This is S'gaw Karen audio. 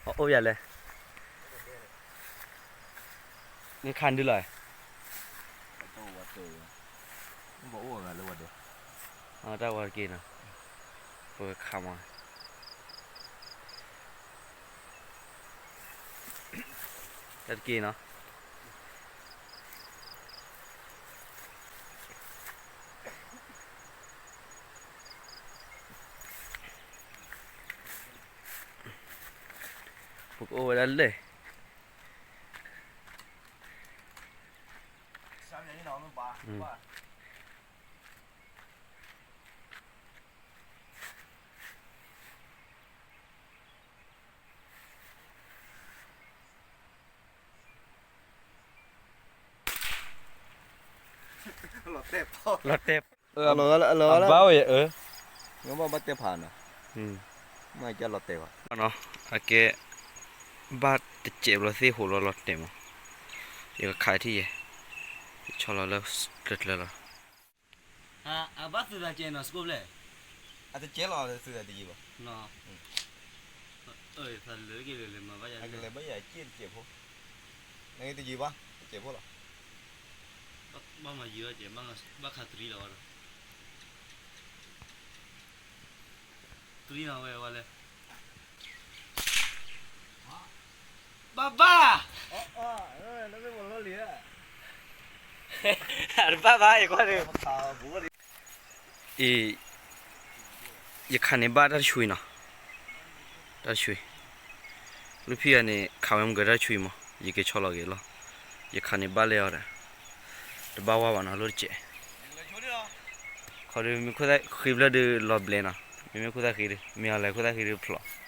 အအိၣ်ယၤလဲၣ်, နခးဒုလီၤ, တၢ်ဝါတက့ၢ်နီၤ, ပကခးမး, တၢ်တက့ၢ်နီၤ. ပကအိၣ်ဝဲဒၣ်လၢ လီၤတဲာ်, အဘၣ်ဝဲအၢ, မ့ၢ်ဘၣ်တဲဖးနီၤ, မ့ၢ်ကလီၤတဲာ်ဘၣ်နီၤ, အကဲ ဘၣ်တစဲးဘျီသ့ၣ်ဟိးလီၤလီၤတဲာ်မး, ယကခးထံၣ်ယဲ, ယဆီလီၤလၢကျၢၤကျၢၤလီၤ. အဘၣ်သုးသးကဲနီၤ စကိးဖျဲၣ်, အတကဲလီၤသုးသးတယံၤဘၣ်, သးလၢကလဲၤလဲၤမၤဘၣ်ယၤ, ကလဲၤဘၣ်ယၤက့ၢ်တစဲးဖိ, နတယံၤဘၣ် တစဲးဖိလီၤ, ဘၣ်မၤယံၤဘၣ်ကဲ, ဘၣ်ခးတရံးလီၤဝဲဒီး, တရံးလီၤဝဲဝဲလဲၣ် ဘၣ်ဘၣ်, တဘၣ်ဘၣ်ယကွၢ်, အံၤ ယခးန့ၢ်ဘၣ်တၢ်တဆူအံၤနီၤ, တၢ်တဆူအံၤ, လၢဖံဂၤန့ၣ် ခးဝဲမုၢ်ကတၢၢ်တဆူအံၤမး ယကဲဆီလီၤက့ၤလီၤ, ယခးန့ၢ်ဘၣ်လၢအီၤဒီး, တဘၣ်ဝါဘၣ်နီၤ လိၣ်တစဲး, ခီဒုးမ့ၢ်ခိၣ်သၣ်ဃံဖျၢၣ်ဒုးလီၤဘျဲနီၤ, မ့မ့ၢ်ခိၣ်သၣ်ဃံဒုး မ့ၢ်အီၤလဲၤခိၣ်သၣ်ဃံဒုးဖျိး